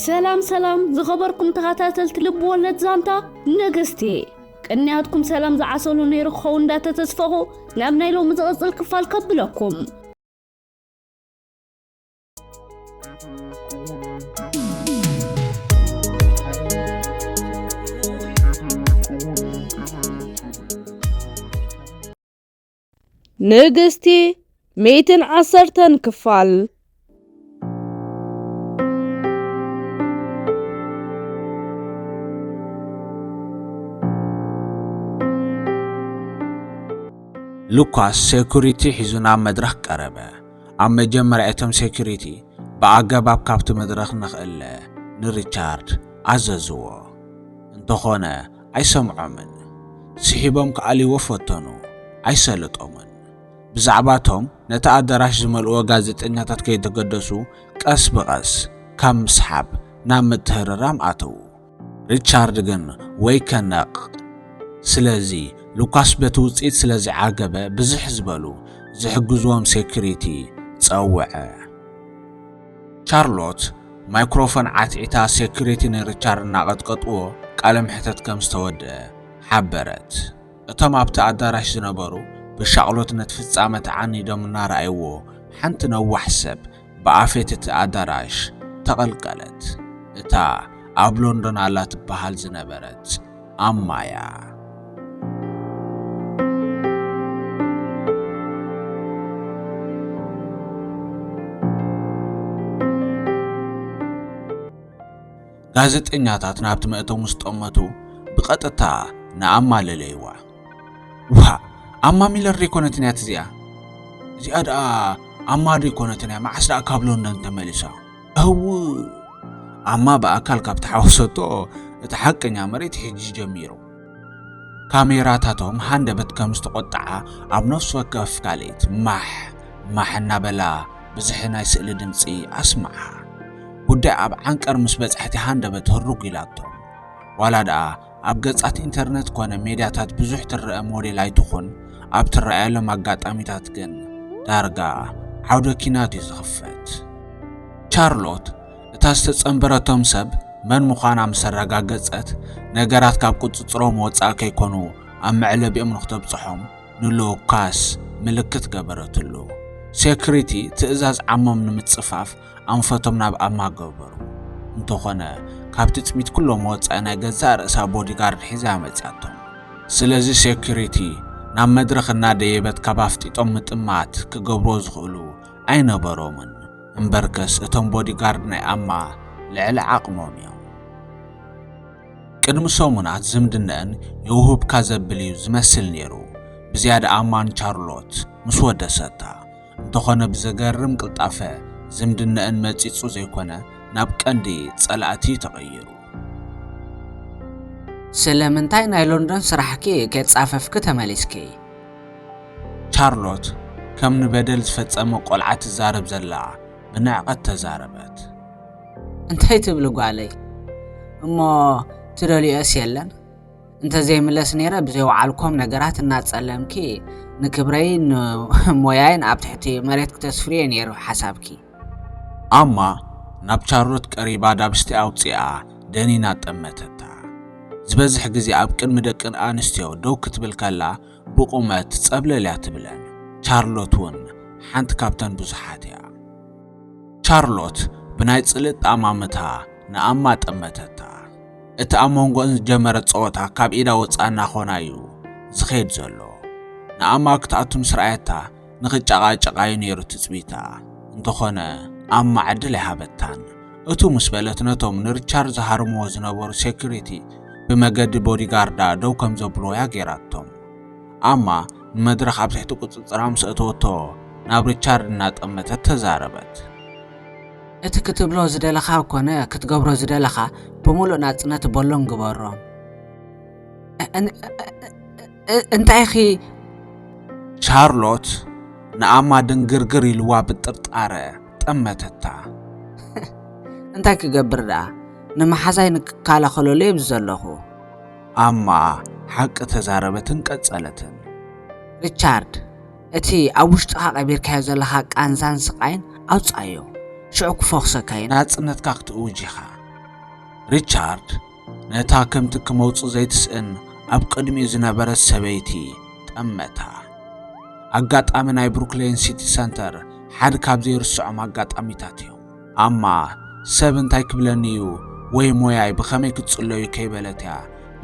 ሰላም ሰላም ዝኸበርኩም ተኸታተልቲ ልብ ወለድ ዛንታ ንግስቲ፣ ቅንያትኩም ሰላም ዝዓሰሉ ነይሩ ክኸውን እንዳተተስፈኹ ናብ ናይ ሎሚ ዝቕጽል ክፋል ከብለኩም። ንግስቲ ሚእትን ዓሰርተን ክፋል። ሉካስ ሴኩሪቲ ሒዙ ናብ መድረኽ ቀረበ። ኣብ መጀመርያ እቶም ሴኩሪቲ ብኣገባብ ካብቲ መድረኽ ንኽእለ ንሪቻርድ ኣዘዝዎ። እንተኾነ ኣይሰምዖምን። ስሒቦም ክኣልይዎ ፈተኑ። ኣይሰለጦምን። ብዛዕባቶም ነቲ ኣዳራሽ ዝመልእዎ ጋዜጠኛታት ከይተገደሱ ቀስ ብቐስ ካብ ምስሓብ ናብ ምትህርራም ኣተዉ። ሪቻርድ ግን ወይ ከነቕ። ስለዚ ሉካስ በቲ ውጽኢት ስለ ዝዓገበ ብዝሕ ዝበሉ ዝሕግዝዎም ሴኩሪቲ ጸውዐ። ቻርሎት ማይክሮፎን ዓትዒታ ሴኩሪቲ ንሪቻርድ እናቐጥቀጥዎ ቃለ መሕተት ከም ዝተወደአ ሓበረት። እቶም ኣብቲ ኣዳራሽ ዝነበሩ ብሻቕሎት ነቲ ፍጻመ ተዓኒዶም እናረኣይዎ ሓንቲ ነዋሕ ሰብ ብኣፌት እቲ ኣዳራሽ ተቐልቀለት። እታ ኣብ ሎንዶን ኣላ ትበሃል ዝነበረት ኣማያ። ጋዜጠኛታት ናብቲ መእተዊ ምስ ጠመቱ ብቐጥታ ንኣማ ለለይዋ። ዋ፣ ኣማ ሚለር ደይኮነትን እያ እዚኣ? እዚኣ ደኣ ኣማ ደይኮነትን እያ? መዓስ ደኣ ካብ ሎንደን ተመሊሳ? እው፣ ኣማ ብኣካል ካብ ተሓወሰቶ እቲ ሓቀኛ መሬት ሕጂ ጀሚሩ። ካሜራታቶም ሃንደበት ከም ዝተቖጥዓ ኣብ ነፍሲ ወከፍ ካልኢት ማሕ ማሕ እናበላ ብዝሒ ናይ ስእሊ ድምጺ ኣስምዓ። ጉዳይ ኣብ ዓንቀር ምስ በጽሐቲ ሃንደበት ህሩግ ኢላቶም። ዋላ ደኣ ኣብ ገጻት ኢንተርነት ኮነ ሜድያታት ብዙሕ ትረአ ሞዴል ኣይትኹን፣ ኣብ ትረኣየሎም ኣጋጣሚታት ግን ዳርጋ ዓውደ ኪናት እዩ ዝኽፈት። ቻርሎት እታ ዝተጸንበረቶም ሰብ መን ምዃና ምስ ኣረጋገጸት፣ ነገራት ካብ ቁጽጽሮም ወጻኢ ከይኮኑ ኣብ መዕለቢኦም ንኽተብጽሖም ንሉካስ ምልክት ገበረትሉ። ሴኩሪቲ ትእዛዝ ዓሞም ንምጽፋፍ ኣንፈቶም ናብ ኣማ ገበሩ። እንተኾነ ካብ ትጽቢት ኩሎም ወጻኢ ናይ ገዛእ ርእሳ ቦዲጋርድ ሒዛ መጺኣቶም። ስለዚ ሴኩሪቲ ናብ መድረኽ እናደየበት ካብ ኣፍጢጦም ምጥማት ክገብርዎ ዝኽእሉ ኣይነበሮምን። እምበርከስ እቶም ቦዲጋርድ ናይ ኣማ ልዕሊ ዓቕሞም እዮም። ቅድሚ ሰሙናት ዝምድነአን የውህብካ ዘብል እዩ ዝመስል ነይሩ። ብዝያዳ ኣማ ንቻርሎት ምስ ወደሰታ። እንተኾነ ብዘገርም ቅልጣፈ ዝምድነአን መጺጹ ዘይኮነ ናብ ቀንዲ ጸላእቲ ተቐይሩ። ስለምንታይ ናይ ሎንዶን ስራሕኪ ከይጻፈፍኪ ተመሊስኪ? ቻርሎት ከም ንበደል ዝፈጸመ ቆልዓ ትዛረብ ዘላ ብንዕቐት ተዛረበት። እንታይ ትብሊ ጓለይ? እሞ ትደልዮስ የለን? እንተዘይምለስ ነይረ ብዘይወዓልኮም ነገራት እናጸለምኪ ንክብረይን ንሞያይን ኣብ ትሕቲ መሬት ክተስፍርዮ ነይሩ ሓሳብኪ። ኣማ ናብ ቻርሎት ቀሪባ ዳብስቲ ኣውጺኣ ደኒና ጠመተታ። ዝበዝሕ ግዜ ኣብ ቅድሚ ደቂ ኣንስትዮ ደው ክትብል ከላ ብቑመት ጸብለል እያ ትብለን። ቻርሎት እውን ሓንቲ ካብተን ብዙሓት እያ። ቻርሎት ብናይ ጽልእ ጠማምታ ንኣማ ጠመተታ። እቲ ኣብ መንጎኣን ዝጀመረ ጸወታ ካብ ኢዳ ወጻእ እናኾና እዩ ዝኸይድ ዘሎ። ንኣማ ክትኣቱ ምስ ረኣየታ ንኽጨቓጨቓ እዩ ነይሩ ትጽቢታ። እንተኾነ ኣማ ዕድል ኣይሃበታን። እቱ ምስ በለት ነቶም ንሪቻርድ ዝሃርምዎ ዝነበሩ ሴኩሪቲ ብመገዲ ቦዲጋርዳ ደው ከም ዘብልዎ እያ ገይራቶም። ኣማ ንመድረኽ ኣብ ትሕቲ ቁጽጽራ ምስ ኣእተወቶ ናብ ሪቻርድ እናጠመተት ተዛረበት። እቲ ክትብሎ ዝደለኻ ኮነ ክትገብሮ ዝደለኻ ብምሉእ ናጽነት በሎም ግበሮም። እ-፣ እ-፣ እ-፣ እንታይ ኢኺ? ቻርሎት ንኣማ ድንግርግር ኢልዋ ብጥርጣረ ጠመተታ። እንታይ ክገብር ደኣ? ንመሓዛይ ንክከላኸለሉ እየ ኣብዚ ዘለኹ። ኣማ ሓቂ ተዛረበትን ቀጸለትን። ሪቻርድ፣ እቲ ኣብ ውሽጥኻ ቀቢርካዮ ዘለኻ ቃንዛን ስቓይን ኣውጽኣዮ። ሽዑ ክፈኹሰካ እዩ። ናጽነትካ ክትእውጅ ኢኻ። ሪቻርድ ነታ ከም ትኪ መውጽእ ዘይትስእን ኣብ ቅድሚኡ ዝነበረት ሰበይቲ ጠመታ። ኣጋጣሚ ናይ ብሩክሊን ሲቲ ሰንተር ሓደ ካብ ዘይርስዖም ኣጋጣሚታት እዮም። ኣማ፣ ሰብ እንታይ ክብለኒ እዩ ወይ ሞያይ ብኸመይ ክትጽለዩ ከይበለት እያ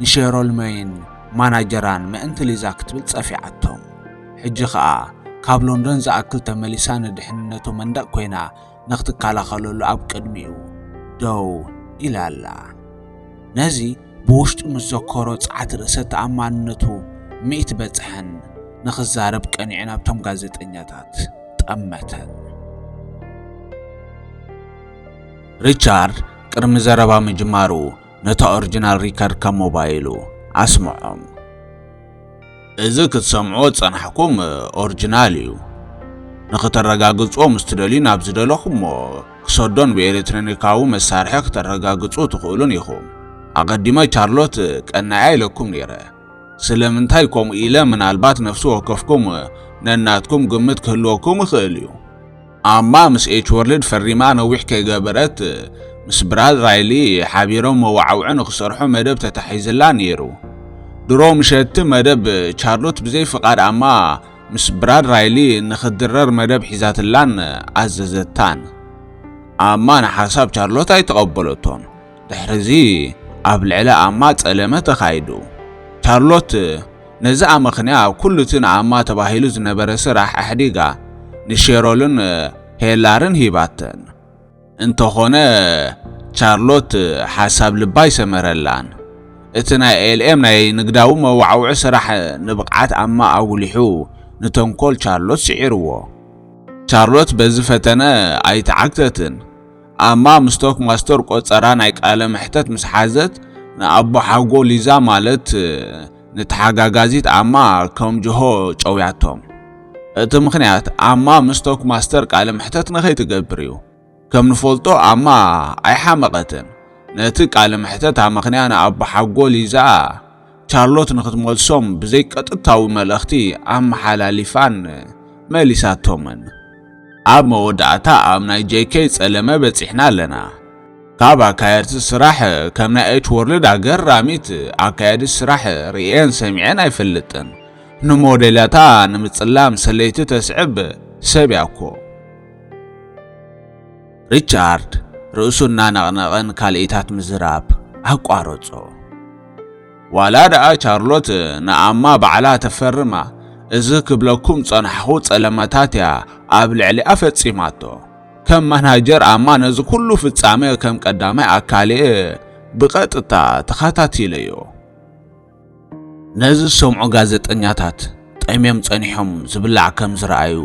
ንሼሮል ሜይን ማናጀራን ምእንቲ ሊዛ ክትብል ጸፊዓቶም። ሕጂ ኸኣ ካብ ሎንዶን ዝኣክል ተመሊሳ ንድሕንነቱ መንደቕ ኮይና ንኽትከላኸለሉ ኣብ ቅድሚኡ ደው ኢላ ኣላ። ነዚ ብውሽጡ ምስ ዘከሮ ጸዓት ርእሰ ተኣማንነቱ ሚእቲ በጽሐን ንኽዛረብ ቀኒዑ ናብቶም ጋዜጠኛታት ጠመተን። ሪቻርድ ቅድሚ ዘረባ ምጅማሩ ነታ ኦሪጂናል ሪከርድ ካብ ሞባይሉ ኣስምዖም። እዚ ክትሰምዕዎ ዝጸናሕኩም ኦሪጂናል እዩ። ንኽተረጋግጽዎ ምስ ትደልዩ ናብ ዝደለኹሞ ክሰዶን ብኤሌክትሮኒካዊ መሳርሒ ክተረጋግጹ ትኽእሉን ኢኹም። ኣቐዲመ ቻርሎት ቀናያ ኢለኩም ነይረ። ስለምንታይ ከምኡ ኢለ ምናልባት ነፍሲ ወከፍኩም ነናትኩም ግምት ክህልወኩም ይኽእል እዩ። ኣማ ምስ ኤች ወርልድ ፈሪማ ነዊሕ ከይገበረት ምስ ብራድ ራይሊ ሓቢሮም መዋዕውዒ ንኽሰርሑ መደብ ተታሒዝላ ነይሩ። ድሮ ምሸቲ መደብ ቻርሎት ብዘይ ፍቓድ ኣማ ምስ ብራድ ራይሊ ንኽትድረር መደብ ሒዛትላን ኣዘዘታን። ኣማ ንሓሳብ ቻርሎት ኣይተቐበለቶን። ድሕሪዚ ኣብ ልዕሊ ኣማ ጸለመ ተኻይዱ። ቻርሎት ነዚ ኣመኽንያ ኩሉ እቲ ንኣማ ተባሂሉ ዝነበረ ስራሕ ኣሕዲጋ ንሼሮልን ሄላርን ሂባተን። እንተኾነ ቻርሎት ሓሳብ ልባ ኣይሰመረላን። እቲ ናይ ኤልኤም ናይ ንግዳዊ መዋዕውዒ ስራሕ ንብቕዓት ኣማ ኣጉሊሑ ንተንኮል ቻርሎት ስዒርዎ። ቻርሎት በዚ ፈተነ ኣይተዓግተትን። ኣማ ምስ ቶክ ማስተር ቆጸራ ናይ ቃለ መሕተት ምስ ሓዘት ንኣቦ ሓጎ ሊዛ ማለት ንተሓጋጋዚት ኣማ ከም ጅሆ ጨውያቶም። እቲ ምኽንያት ኣማ ምስ ቶክ ማስተር ቃለ መሕተት ንኸይትገብር እዩ። ከም ንፈልጦ ኣማ ኣይሓመቐትን። ነቲ ቃለ መሕተት ኣመኽንያ ንኣቦ ሓጎ ሊዛ ቻርሎት ንኽትመልሶም ብዘይ ቀጥታዊ መልእኽቲ ኣመሓላሊፋን መሊሳቶምን። ኣብ መወዳእታ ኣብ ናይ ጄኬ ጸለመ በጺሕና ኣለና። ካብ ኣካየድቲ ስራሕ ከም ናይ ኤች ወርልድ ኣገራሚት ኣካያዲት ስራሕ ርእየን ሰሚዐን ኣይፈልጥን። ንሞዴላታ ንምጽላም ሰለይቲ ተስዕብ ሰብ እያ እኮ። ሪቻርድ ርእሱ እናነቕነቐ ንካልኢታት ምዝራብ ኣቋረጾ። ዋላ ደኣ ቻርሎት ንኣማ ባዕላ ተፈርማ፣ እዚ ክብለኩም ጸናሕኹ ጸለመታት እያ ኣብ ልዕሊኣ ፈጺማቶ። ከም ማናጀር ኣማ ነዚ ኩሉ ፍጻመ ከም ቀዳማይ ኣካልየ ብቐጥታ ተኸታቲለዮ። ነዚ ዝሰምዑ ጋዜጠኛታት ጠምዮም ጸኒሖም ዝብላዕ ከም ዝረኣዩ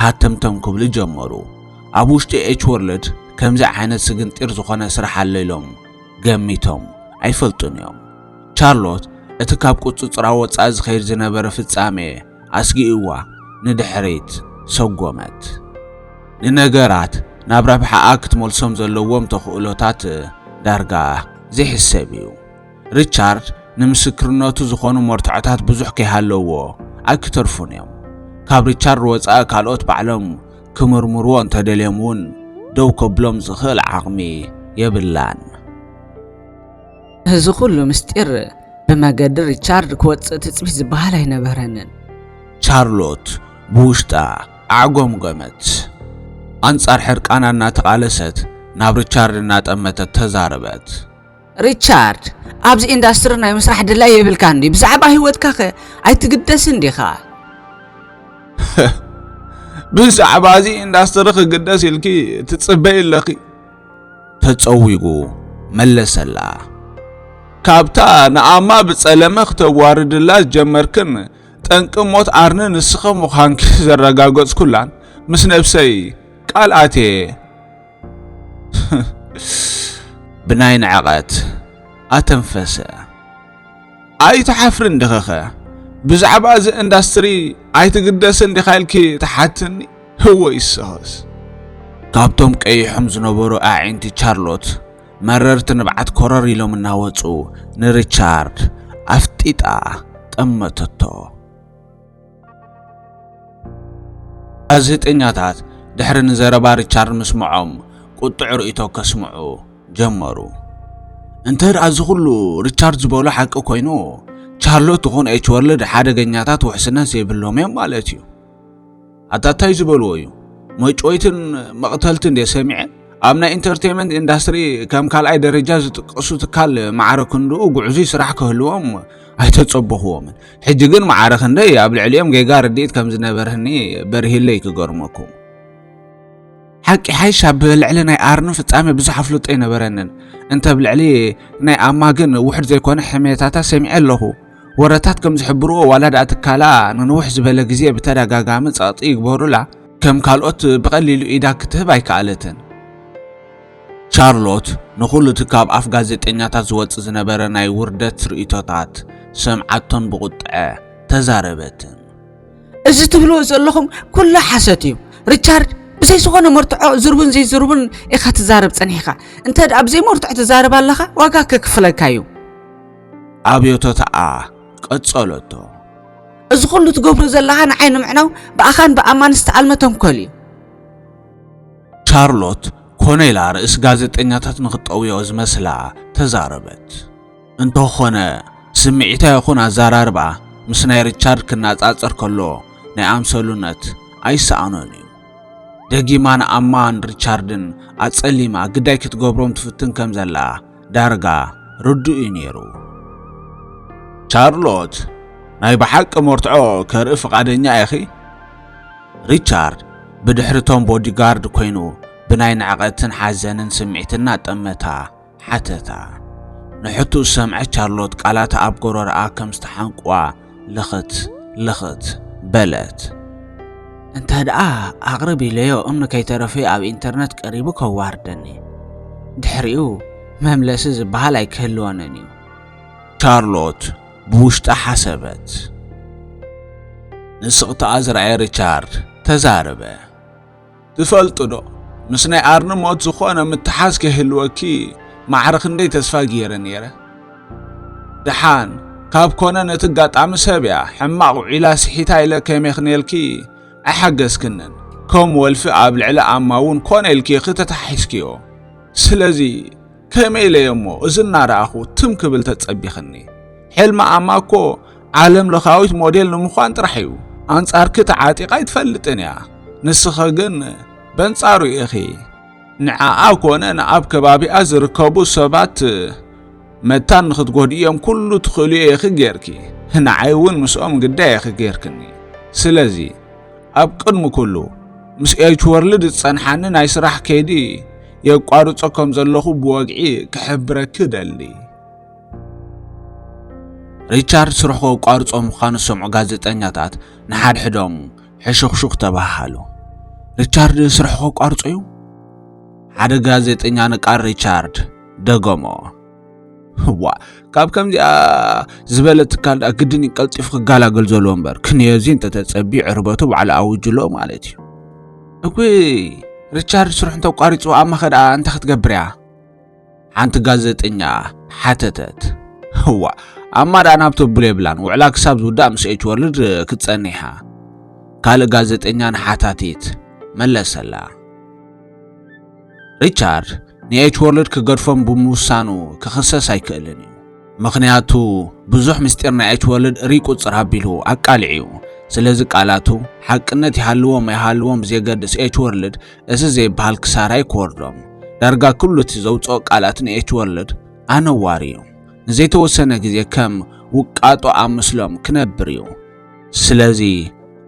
ሃተምተም ክብሉ ጀመሩ። ኣብ ውሽጢ ኤች ወርልድ ከምዚ ዓይነት ስግንጢር ዝኾነ ስራሕ ኣሎ ኢሎም ገሚቶም ኣይፈልጡን እዮም። ቻርሎት እቲ ካብ ቁጽጽራ ወጻኢ ዝኸይድ ዝነበረ ፍጻሜ ኣስጊእዋ ንድሕሪት ሰጎመት። ንነገራት ናብ ረብሓኣ ክትመልሶም ዘለዎም ተኽእሎታት ዳርጋ ዘይሕሰብ እዩ። ሪቻርድ ንምስክርነቱ ዝኾኑ መርትዖታት ብዙሕ ከይሃለዎ ኣይክተርፉን እዮም። ካብ ሪቻርድ ወጻኢ ካልኦት ባዕሎም ክምርምርዎ እንተደልዮም እውን ደው ከብሎም ዝኽእል ዓቕሚ የብላን። እዚ ኩሉ ምስጢር ብመገዲ ሪቻርድ ክወጽእ ትጽቢት ዝበሃል ኣይነበረንን። ቻርሎት ብውሽጣ ኣዕጎምጎመት። ኣንጻር ሕርቃና እናተቓለሰት ናብ ሪቻርድ እናጠመተት ተዛረበት። ሪቻርድ፣ ኣብዚ ኢንዳስትሪ ናይ ምስራሕ ድላይ የብልካን ድዩ? ብዛዕባ ህይወትካኸ ኣይትግደስን ዲኻ? ብዛዕባ እዚ ኢንዳስትሪ ክግደስ ኢልኪ ትጽበይ ኣለኺ። ተጸዊጉ መለሰላ። ካብታ ንኣማ ብጸለመ ክተዋርድላ ዝጀመርክን ጠንቂ ሞት ኣርኒ ንስኺ ምዃንኪ ዘረጋገጽኩላን ምስ ነብሰይ ቃል ኣትየ። ብናይ ንዕቐት ኣተንፈሰ። ኣይትሓፍርን ዲኺኸ? ብዛዕባ እዚ ኢንዳስትሪ ኣይትግደስን ዲኻ ኢልኪ ትሓትኒ? እወ ይስኸስ። ካብቶም ቀይሖም ዝነበሩ ኣዒንቲ ቻርሎት መረርቲ ንብዓት ኮረር ኢሎም እናወጹ ንሪቻርድ ኣፍጢጣ ጠመተቶ። ጋዜጠኛታት ድሕሪ ንዘረባ ሪቻርድ ምስምዖም ቁጡዕ ርእይቶ ከስምዑ ጀመሩ። እንተ ደኣ እዚ ኩሉ ሪቻርድ ዝበሎ ሓቂ ኮይኑ፣ ቻርሎት ይኹን ኤች ወርልድ ሓደገኛታት ውሕስነት ዘይብሎም እዮም ማለት እዩ። ኣታ እንታይ ዝበልዎ እዩ? መጭወይትን መቕተልትን ድየ ሰሚዐ? ኣብ ናይ ኢንተርቴይንመንት ኢንዳስትሪ ከም ካልኣይ ደረጃ ዝጥቀሱ ትካል ማዕረ ክንድኡ ጉዕዙይ ስራሕ ክህልዎም ኣይተጸበኽዎምን። ሕጂ ግን ማዕረ ክንደይ ኣብ ልዕሊኦም ጌጋ ርድኢት ከም ዝነበረኒ በርሂለይ ክገርመኩም። ሓቂ ሓይሽ ኣብ ልዕሊ ናይ ኣርኒ ፍጻሜ ብዙሕ ኣፍልጦ ኣይነበረንን። እንተ ኣብ ልዕሊ ናይ ኣማ ግን ውሑድ ዘይኮነ ሕሜታታት ሰሚዐ ኣለኹ። ወረታት ከም ዝሕብርዎ ዋላ ደኣ ትካላ ንንውሕ ዝበለ ግዜ ብተደጋጋሚ ጸቕጢ ይግበሩላ፣ ከም ካልኦት ብቐሊሉ ኢዳ ክትህብ ኣይከኣለትን። ቻርሎት ንኹሉ እቲ ካብ ኣፍ ጋዜጠኛታት ዝወጽእ ዝነበረ ናይ ውርደት ርእይቶታት ሰምዓቶን ብቑጥዐ ተዛረበትን። እዚ ትብልዎ ዘለኹም ኩሉ ሓሰት እዩ ሪቻርድ። ብዘይ ዝኾነ መርትዖ ዝርቡን ዘይዝርቡን ኢኻ ትዛረብ ጸኒሕኻ። እንተ ደኣ ብዘይ መርትዖ ትዛረብ ኣለኻ ዋጋ ከክፍለካ እዩ። ኣብዮቶታኣ ቀጸለቶ። እዚ ኩሉ ትገብሮ ዘለኻ ንዓይ ንምዕናው ብኣኻን ብኣማን ዝተኣልመ ተንኮል እዩ። ቻርሎት ኮነ ኢላ ርእሲ ጋዜጠኛታት ንኽጠውዮ ዝመስላ ተዛረበት። እንተኾነ ስምዒታ ይኹን ኣዘራርባ ምስ ናይ ሪቻርድ ክነጻጸር ከሎ ናይ ኣምሰሉነት ኣይሰኣኖን እዩ። ደጊማ ንኣማን ሪቻርድን ኣጸሊማ ግዳይ ክትገብሮም ትፍትን ከም ዘላ ዳርጋ ርዱእ እዩ ነይሩ። ቻርሎት፣ ናይ ብሓቂ መርትዖ ከርኢ ፍቓደኛ ኢኺ? ሪቻርድ ብድሕሪ እቶም ቦዲጋርድ ኮይኑ ብናይ ንዕቐትን ሓዘንን ስምዒት እናጠመታ ሓተታ። ንሕቱ ዝሰምዐት ቻርሎት ቃላታ ኣብ ጎረርኣ ከም ዝተሓንቁዋ ልኽት ልኽት በለት። እንተ ደኣ ኣቕርብ ኢለዮ እምኒ ከይተረፈ ኣብ ኢንተርነት ቀሪቡ ከዋርደኒ። ድሕሪኡ መምለሲ ዝበሃል ኣይክህልወንን እዩ። ቻርሎት ብውሽጣ ሓሰበት። ንስቕታኣ ዝረኣየ ሪቻርድ ተዛረበ። ትፈልጡ ዶ፣ ምስ ናይ ኣርኒ ሞት ዝኾነ ምትሓዝ ከይህልወኪ ማዕረ ክንደይ ተስፋ ገይረ ነይረ። ደሓን ካብ ኮነ ነቲ ኣጋጣሚ ሰብ እያ ሕማቕ ውዒላ ስሒታ ኢለ ከሜኽንየልኪ ኣይሓገዝክንን። ከም ወልፊ ኣብ ልዕሊ ኣማ እውን ኮነ ኢልኪ ኢኺ ተታሒዝክዮ። ስለዚ ከመይ ኢለ እየ እሞ እዚ እናረኣኹ ትም ክብል ተጸቢኽኒ? ሕልሚ ኣማ እኮ ዓለም ለኻዊት ሞዴል ንምዃን ጥራሕ እዩ። ኣንጻርኪ ተዓጢቓ ኣይትፈልጥን እያ። ንስኺ ግን በንጻሩ ኢኺ። ንዓኣ ኮነ ንኣብ ከባቢኣ ዝርከቡ ሰባት መታን ንኽትጎድእዮም ኩሉ ትኽእልዮ ኢኺ ጌርኪ። ንዓይ እውን ምስኦም ግዳይ ኢኺ ጌርክኒ። ስለዚ ኣብ ቅድሚ ኩሉ ምስ ኤች ወርልድ ዝጸንሓኒ ናይ ስራሕ ከይዲ የቋርጾ ከም ዘለኹ ብወግዒ ክሕብረኪ እደሊ። ሪቻርድ ስርሑ ከቋርጾ ምዃኑ ዝሰምዑ ጋዜጠኛታት ንሓድሕዶም ሕሹኽሹኽ ተባሃሃሉ። ሪቻርድ ስርሑ ከቋርጾ እዩ? ሓደ ጋዜጠኛ ንቃል ሪቻርድ ደገሞ። ዋ፣ ካብ ከምዚኣ ዝበለ ትካል ደኣ ግድን እዩ ቀልጢፉ ክገላገል ዘለዎ እምበር፣ ክንዮዚ እንተተጸብዩ ዕርበቱ ባዕሉ ኣውጅሎ ማለት እዩ። እጉይ፣ ሪቻርድ ስርሑ እንተቋሪጹ ኣማኸ ደኣ እንታይ ክትገብር እያ? ሓንቲ ጋዜጠኛ ሓተተት። እዋ፣ ኣማ ደኣ ናብ ተብሎ የብላን፣ ውዕላ ክሳብ ዝውዳእ ምስ ኤች ወርልድ ክትጸንሕ እያ። ካልእ ጋዜጠኛ ንሓታቲት መለሰላ። ሪቻርድ ንኤች ወርልድ ክገድፎም ብምውሳኑ ክኽሰስ ኣይክእልን እዩ። ምኽንያቱ ብዙሕ ምስጢር ናይ ኤች ወርልድ ርይ ቁጽር ኣቢሉ ኣቃሊዑ እዩ። ስለዚ ቃላቱ ሓቅነት ይሃልዎም ኣይሃልዎም ብዘየገድስ ኤች ወርልድ እዚ ዘይበሃል ክሳራ ኣይክወርዶም። ዳርጋ ኩሉ እቲ ዘውጽኦ ቃላት ንኤች ወርልድ ኣነዋሪ እዩ። ንዘይተወሰነ ግዜ ከም ውቃጦ ኣብ ምስሎም ክነብር እዩ። ስለዚ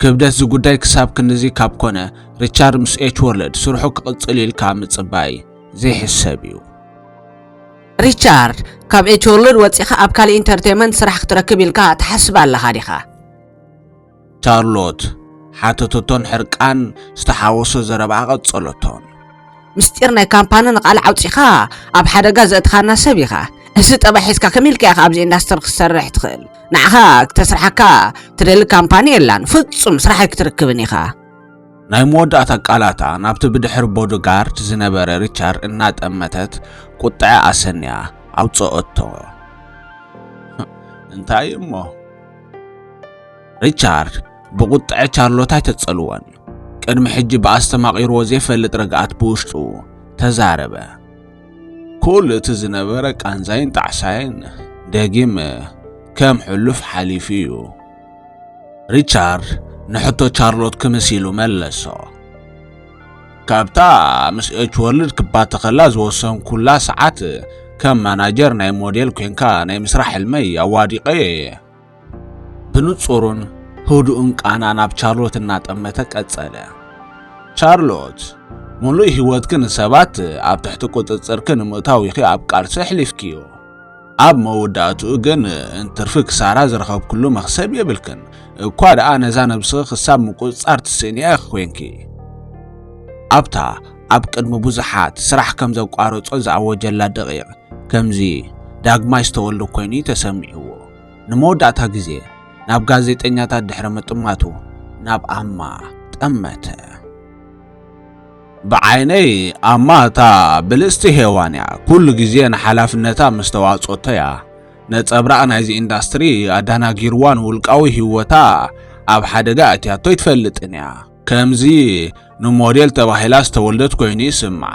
ክብደት እዚ ጉዳይ ክሳብ ክንድዚ ካብ ኮነ ሪቻርድ ምስ ኤች ወርልድ ስርሑ ክቕጽል ኢልካ ምጽባይ ዘይሕሰብ እዩ። ሪቻርድ፣ ካብ ኤች ወርልድ ወጺኻ ኣብ ካልእ ኢንተርቴይመንት ስራሕ ክትረክብ ኢልካ ትሓስብ ኣለኻ ዲኻ? ቻርሎት ሓተተቶን ሕርቃን ዝተሓወሶ ዘረባኣ ቀጸለቶን። ምስጢር ናይ ካምፓኒ ንቓልዕ ኣውጺኻ ኣብ ሓደጋ ዘእትኻና ሰብ ኢኻ። እዚ ጠባይ ሒዝካ ከመይ ኢልካ ኢኻ ኣብዚ ኢንዳስትሪ ክትሰርሕ ትኽእል? ንዓኻ ክተስርሓካ ትደሊ ካምፓኒ የላን። ፍጹም ስራሕ ኣይክትረክብን ኢኻ። ናይ መወዳእታ ቃላታ ናብቲ ብድሕሪ ቦዲጋርድ ዝነበረ ሪቻርድ እናጠመተት ቁጥዐ ኣሰንያ ኣውጽኦቶ። እንታይ እሞ? ሪቻርድ ብቁጥዐ ቻርሎት ኣይተጸልዎን። ቅድሚ ሕጂ ብኣስተማቒርዎ ዘይፈልጥ ርግኣት ብውሽጡ ተዛረበ። ኩሉ እቲ ዝነበረ ቃንዛይን ጣዕሳይን ደጊም ከም ሕሉፍ ሓሊፉ እዩ። ሪቻርድ ንሕቶ ቻርሎት ክምስ ኢሉ መለሶ። ካብታ ምስ ኤች ወርልድ ክባተኸላ ዝወሰንኩላ ሰዓት ከም ማናጀር ናይ ሞዴል ኮንካ ናይ ምስራሕ ሕልመይ ኣዋዲቐ እየ። ብንጹሩን ህዱእን ቃና ናብ ቻርሎት እናጠመተ ቀጸለ። ቻርሎት፣ ሙሉእ ህይወትኪ ንሰባት ኣብ ትሕቲ ቁጽጽርኪ ንምእታው ኢኺ ኣብ ቃልሲ ኣሕሊፍክዮ። ኣብ መወዳእትኡ ግን እንትርፊ ክሳራ ዝረኸብክሉ መኽሰብ የብልክን። እኳ ደኣ ነዛ ነብስኺ ክሳብ ምቁጽጻር ትስእንያ ኢኺ ኮንኪ። ኣብታ ኣብ ቅድሚ ብዙሓት ስራሕ ከም ዘቋረጾ ዝኣወጀላ ደቂቕ፣ ከምዚ ዳግማይ ዝተወልደ ኮይኑ እዩ ተሰሚዕዎ። ንመወዳእታ ግዜ ናብ ጋዜጠኛታት ድሕሪ ምጥማቱ ናብ ኣማ ጠመተ። ብዓይነይ ኣማ እታ ብልጽቲ ሄዋን እያ። ኩሉ ግዜ ንሓላፍነታ ምስ ተዋጽኦቶ እያ። ነጸብራቕ ናይዚ ኢንዳስትሪ ኣዳናጊርዋን ውልቃዊ ህይወታ ኣብ ሓደጋ ኣእትያቶ ኣይትፈልጥን እያ። ከምዚ ንሞዴል ተባሂላ ዝተወልደት ኮይኑ ይስምዓ።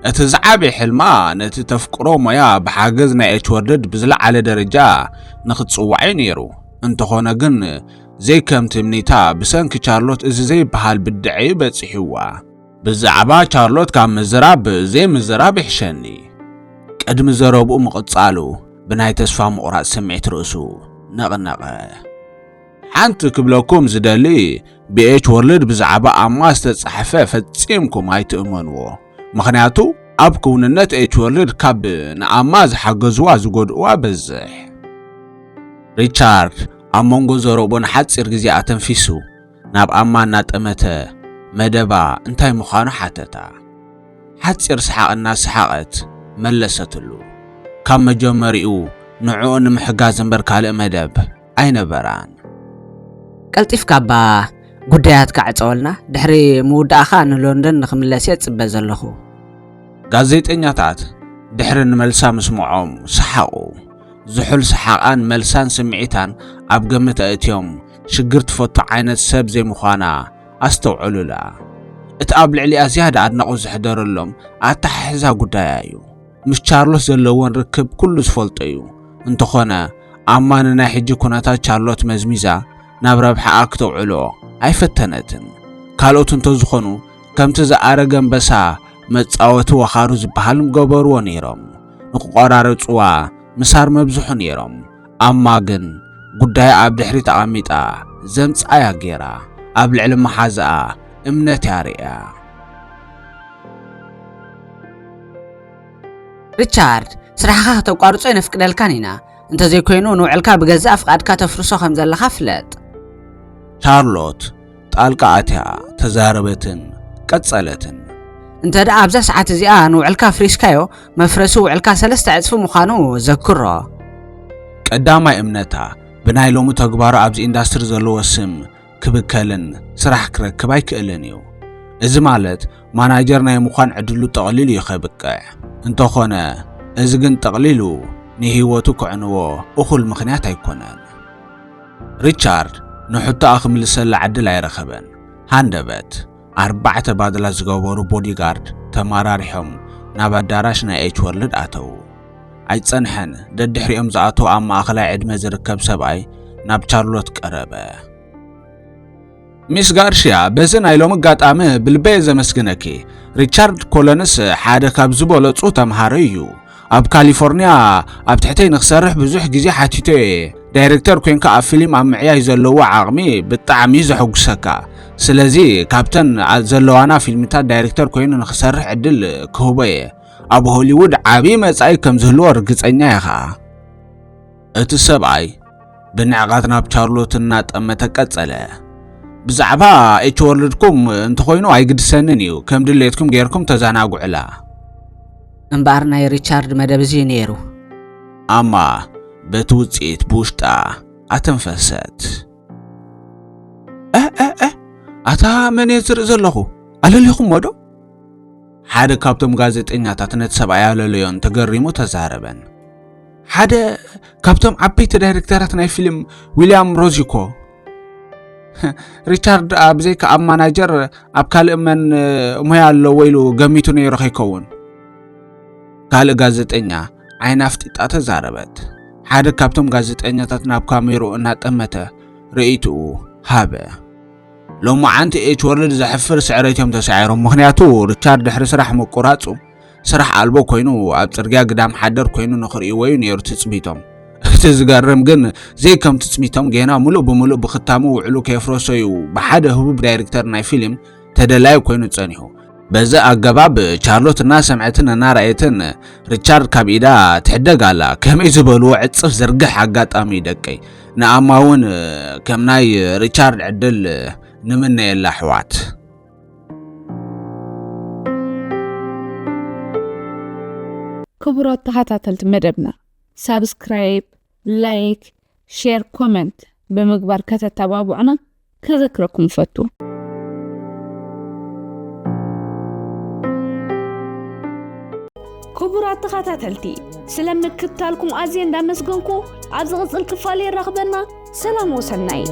እቲ ዝዓበየ ሕልማ ነቲ ተፍቅሮ ሞያ ብሓገዝ ናይ ኤች ወርልድ ብዝለዓለ ደረጃ ንኽትጽዋዕ እዩ ነይሩ። እንተኾነ ግን ዘይከም ትምኒታ ብሰንኪ ቻርሎት እዚ ዘይበሃል ብድዐ እዩ በጺሕዋ። ብዛዕባ ቻርሎት ካብ ምዝራብ ዘይምዝራብ ይሕሸኒ። ቅድሚ ዘረብኡ ምቕጻሉ ብናይ ተስፋ ምቑራጽ ስምዒት ርእሱ ነቕነቐ። ሓንቲ ክብለኩም ዝደሊ ብኤች ወርልድ ብዛዕባ ኣማ ዝተጻሕፈ ፈጺምኩም ኣይትእመንዎ። ምኽንያቱ ኣብ ክውንነት ኤች ወርልድ ካብ ንኣማ ዝሓገዝዋ ዝጎድእዋ በዝሕ። ሪቻርድ ኣብ መንጎ ዘረብኡ ንሓጺር ግዜ ኣተንፊሱ ናብ ኣማ እናጠመተ መደባ እንታይ ምዃኑ ሓተታ። ሓጺር ሰሓቕ እናሰሓቐት መለሰትሉ። ካብ መጀመሪኡ ንዕኡ ንምሕጋዝ እምበር ካልእ መደብ ኣይነበራን። ቀልጢፍካ እባ ጉዳያትካ ዕጸወልና፣ ድሕሪ ምውዳእኻ ንሎንደን ንኽምለስ እየ ጽበ ዘለኹ። ጋዜጠኛታት ድሕሪ ንመልሳ ምስምዖም ሰሓቑ። ዝሑል ሰሓቓን መልሳን ስምዒታን ኣብ ግምት ኣእትዮም ሽግር ትፈቱ ዓይነት ሰብ ዘይምዃና ኣስተውዕሉላ። እቲ ኣብ ልዕሊኣ ዝያዳ ኣድናቖት ዘሕደረሎም ኣተሓሕዛ ጉዳያ እዩ። ምስ ቻርሎት ዘለወን ርክብ ኩሉ ዝፈልጦ እዩ። እንተኾነ ኣማ ንናይ ሕጂ ኩነታት ቻርሎት መዝሚዛ ናብ ረብሓኣ ክተውዕሎ ኣይፈተነትን። ካልኦት እንተዝኾኑ ከምቲ ዝኣረገ ኣንበሳ መጻወቲ ወኻሩ ዝበሃል ምገበርዎ ነይሮም። ንክቆራረጽዋ ምሳር መብዝሑ ነይሮም። ኣማ ግን ጉዳያ ኣብ ድሕሪት ኣቐሚጣ ዘምጽኣያ ገይራ ኣብ ልዕሊ መሓዝኣ እምነት እያ ርእያ። ሪቻርድ፣ ስራሕኻ ከተቋርጾ ኣይነፍቅደልካን ኢና። እንተዘይኮይኑ ንውዕልካ ብገዛእ ፍቓድካ ተፍርሶ ከም ዘለኻ ፍለጥ። ቻርሎት ጣልቃ ኣትያ ተዛረበትን ቀጸለትን። እንተ ደኣ ኣብዛ ሰዓት እዚኣ ንውዕልካ ኣፍሪስካዮ፣ መፍረሲ ውዕልካ ሰለስተ ዕጽፊ ምዃኑ ዘክሮ። ቀዳማይ እምነታ ብናይ ሎሚ ተግባሩ ኣብዚ ኢንዳስትሪ ዘለዎ ስም ክብከልን ስራሕ ክረክብ ኣይክእልን እዩ። እዚ ማለት ማናጀር ናይ ምዃን ዕድሉ ጠቕሊሉ እዩ ከብቅዕ። እንተኾነ እዚ ግን ጠቕሊሉ ንህይወቱ ክዕንዎ እኹል ምኽንያት ኣይኮነን። ሪቻርድ ንሕቶኣ ክምልሰላ ዕድል ኣይረኸበን። ሃንደበት ኣርባዕተ ባድላ ዝገበሩ ቦዲጋርድ ተመራሪሖም ናብ ኣዳራሽ ናይ ኤች ወርልድ ኣተዉ። ኣይጸንሐን፣ ደድሕሪኦም ዝኣተዉ ኣብ ማእኸላይ ዕድመ ዝርከብ ሰብኣይ ናብ ቻርሎት ቀረበ። ሚስ ጋርሽያ፣ በዚ ናይ ሎሚ ኣጋጣሚ ብልበየ ዘመስግነኪ። ሪቻርድ ኮለንስ ሓደ ካብ ዝበለጹ ተምሃሮ እዩ። ኣብ ካሊፎርኒያ ኣብ ትሕተይ ንክሰርሕ ብዙሕ ግዜ ሓቲቶ እየ። ዳይሬክተር ኮንካ ኣብ ፊልም ኣብ ምዕያይ ዘለዎ ዓቕሚ ብጣዕሚ እዩ ዘሐጉሰካ። ስለዚ ካብተን ዘለዋና ፊልምታት ዳይሬክተር ኮይኑ ንክሰርሕ ዕድል ክህቦ እየ። ኣብ ሆሊውድ ዓብዪ መጻኢ ከም ዝህልዎ ርግጸኛ እየ ኸኣ። እቲ ሰብኣይ ብንዕቐት ናብ ቻርሎት እናጠመተ ቀጸለ። ብዛዕባ ኤች ወርልድኩም እንተኾይኑ ኣይግድሰንን እዩ፣ ከም ድሌትኩም ጌርኩም ተዘናግዑላ። እምበኣር ናይ ሪቻርድ መደብ እዚ እዩ ነይሩ። ኣማ በቲ ውጽኢት ብውሽጣ ኣተንፈሰት። እ፣ እ፣ እ፣ ኣታ መን እየ ዝርኢ ዘለኹ? ኣለሊኹሞ ዶ? ሓደ ካብቶም ጋዜጠኛታት ነቲ ሰብኣይ ኣለለዮን ተገሪሙ ተዛረበን። ሓደ ካብቶም ዓበይቲ ዳይሬክተራት ናይ ፊልም ዊልያም ሮዝ እኮ። ሪቻርድ ደኣ ብዘይካ ኣብ ማናጀር ኣብ ካልእ መን ሞያ ኣለዎ ኢሉ ገሚቱ ነይሩ ከይከውን? ካልእ ጋዜጠኛ ዓይና ኣፍጢጣ ተዛረበት። ሓደ ካብቶም ጋዜጠኛታት ናብ ካሜርኡ እናጠመተ ርእይትኡ ሃበ። ሎማዓንቲ ኤች ወርልድ ዘሕፍር ስዕረት እዮም ተሳዒሮም። ምኽንያቱ ሪቻርድ ድሕሪ ስራሕ ምቁራጹ ስራሕ ኣልቦ ኮይኑ ኣብ ጽርግያ ግዳም ሓደር ኮይኑ ንኽርእይዎ እዩ ነይሩ ትጽቢቶም። እቲ ዝገርም ግን ዘይከም ትጽቢቶም ጌና ሙሉእ ብሙሉእ ብኽታሙ ውዕሉ ከየፍረሶ እዩ ብሓደ ህቡብ ዳይሬክተር ናይ ፊልም ተደላዩ ኮይኑ ጸኒሑ። በዚ ኣገባብ ቻርሎት እናሰምዐትን እናረኣየትን ሪቻርድ ካብ ኢዳ ትሕደግ ኣላ። ከመይ ዝበልዎ ዕጽፍ ዝርግሕ ኣጋጣሚ ደቀይ። ንኣማ እውን ከም ናይ ሪቻርድ ዕድል ንምነየላ ኣሕዋት። ክቡራት ተኸታተልቲ መደብና ሳብስክራይብ፣ ላይክ፣ ሼር፣ ኮመንት ብምግባር ከተተባብዑና ከዘክረኩም እፈቱ። ክቡራት ተኸታተልቲ ስለ ምክትታልኩም ኣዝየ እንዳመስገንኩ ኣብ ዝቕጽል ክፋል የራኽበና። ሰላም ወሰናይ።